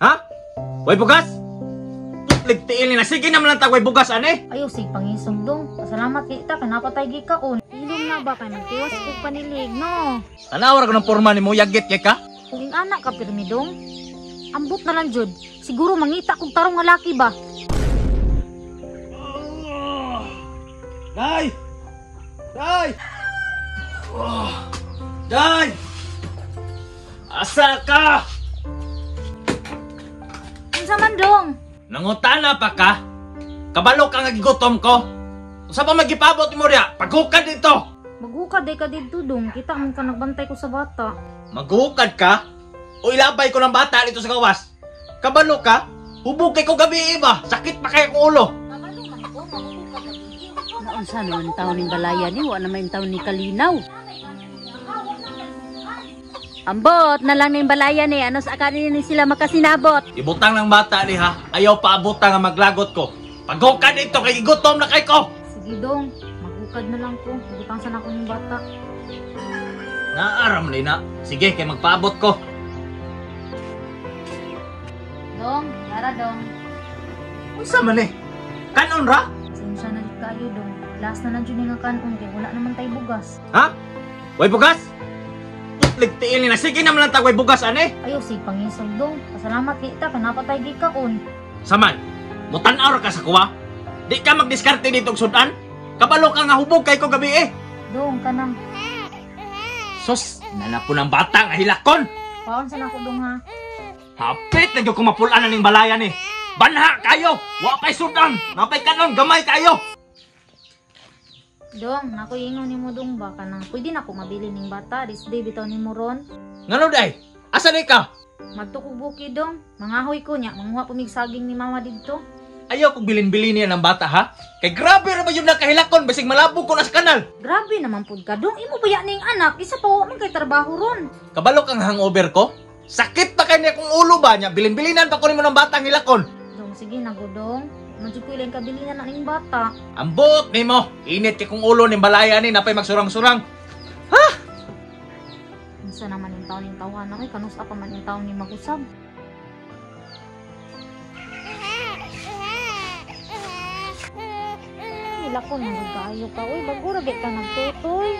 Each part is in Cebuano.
Ha? Way bugas? Ligtiin ni na sige naman lang tag way bugas ani. Ayaw sig pangisog dong. Pasalamat kay ta kay napatay gikaon. Ilong na ba kay magtiwas og panilig no. Tanaw ra ko ng porma nimo, yagit kay ka. Kung ingana ka pirmi dong. Ambot na lang jud. Siguro mangita kog tarong nga laki ba. Day! Day! Oh. Day! Asa ka? Unsa man dong? Nangutana pa ka? Kabalo ka nga gigutom ko? Unsa pa magipabot nimo diha? Paghukad dito. Maghukad day ka didto dong. Kita man ka nagbantay ko sa bata. Maghukad ka? O ilabay ko ng bata dito sa gawas? Kabalo ka? Hubog kay ko gabi iba. Sakit pa kay akong ulo. Kabalo man ko, maghukad gabi. Naunsa naman taon ning balaya ni, wa naman taon ni Kalinaw. Ambot na lang ning balaya ni, ano sa akala ni sila makasinabot. Ibutang ng bata ni ha, ayaw paabutan nga maglagot ko. Paghukad dito kay gutom na kay ko. Sige dong, maghukad na lang ko. Ibutang sana ko ning bata. Naaram ni na. Sige kay magpaabot ko. Dong, tara dong. Unsa man ni? Kanon ra? Pasensya na jud kayo dong. Last na lang jud ni nga kanon kay wala naman tay bugas. Ha? Way bugas? Ligtiin ni na sige naman lang tag way bugas ani. Ayaw sig pangisog dong. Pasalamat kay ta kay napatay gikaon. Saman, mutan-aw ra ka sa kuwa. Di ka magdiskarte dito og sudan. Kabalo ka nga hubog kay ko gabi eh. Dong kanang Sus, nanapo ng bata nga hilakon. Paon sa nako dong ha. Hapit na gyud ko mapulan na ning balaya ni. Banha kayo, wa pay sudan, napay kanon gamay kayo. Dong, nako ingon nimo dong ba kanang pwede na ko mabili ning bata this day bitaw nimo ron. Ngano day? Asa ni ka? Madto kog bukid dong. Mangahoy ko nya, manguha pumig saging ni mama didto. Ayaw kog bilin-bilin niya ng bata ha. Kay grabe ra ba yun na kahilakon basig malabog ko na sa kanal. Grabe naman pud ka dong. Imo ba ya ning anak? Isa pa wa man kay trabaho ron. Kabalo kang hangover ko? Sakit pa kay niya kung ulo ba niya? Bilin-bilinan pa ko nimo ng batang hilakon. Dong sige na godong. Madjud ko ilang kabilinan na ning bata. Ambot nimo. Init kay kung ulo ning balaya ni napay magsurang-surang. Ha? Unsa naman ning taon ning tawana kay kanus pa man ning taon ni magusab. Hilakon man jud kaayo ka oy, bago ra ka nagtutoy.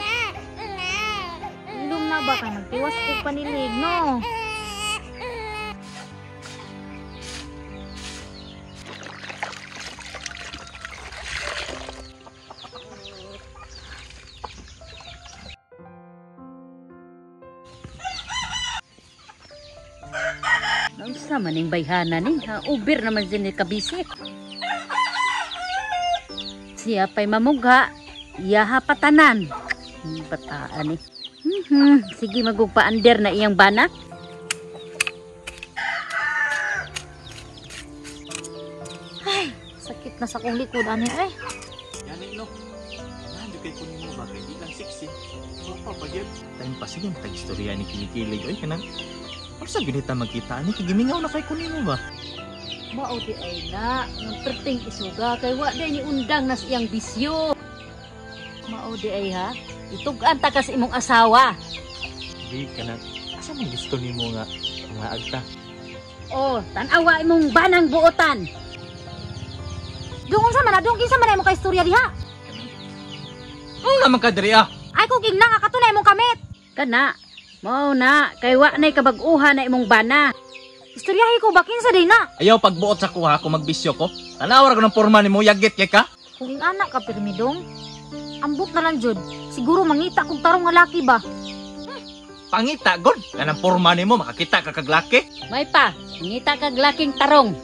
Ilong na ba kay magtiwas og panilig no? Naunsa man ning bayhana ni, ha? Uber naman din ni kabisi. Siya pa'y mamugha, iyaha patanan. Bataan ni. Sige magugpaander na iyang bana. Ay, sakit na sa kong likod ani ay. Yani no. Nandiyo kay kunin mo ba kay di lang sexy. Mapa pa gyud. Time pa sige tag istorya ni kilikilig oy kanang. Ano sa ganita magkita ani kay gimingaw na kay kunin mo ba? Mao di ay na, ng perting isuga kay wa day ni undang nas iyang bisyo. Mao di ay ha, itug-an ta ka sa imong asawa. Di ka na. Asa man gusto nimo nga nga agta? Oh, tan-awa imong banang buotan. Dung unsa man adung kinsa man imong kaistorya diha? Ano naman ka diri ah? Ay ko ging na nga katunay imong kamit. Kana, mao na kay wa nay kabag-uha na imong bana. Istoryahi ko ba kinsa day na? Ayaw pagbuot sa kuha kung magbisyo ko. Tanaw ra ko ng porma nimo, yagit kay ka. Kung ingana ka pirmi dong, ambot na lang jud. Siguro mangita kog tarong nga laki ba. Pangita god, kanang porma nimo makakita ka kag laki. May pa, mangita kag laking tarong.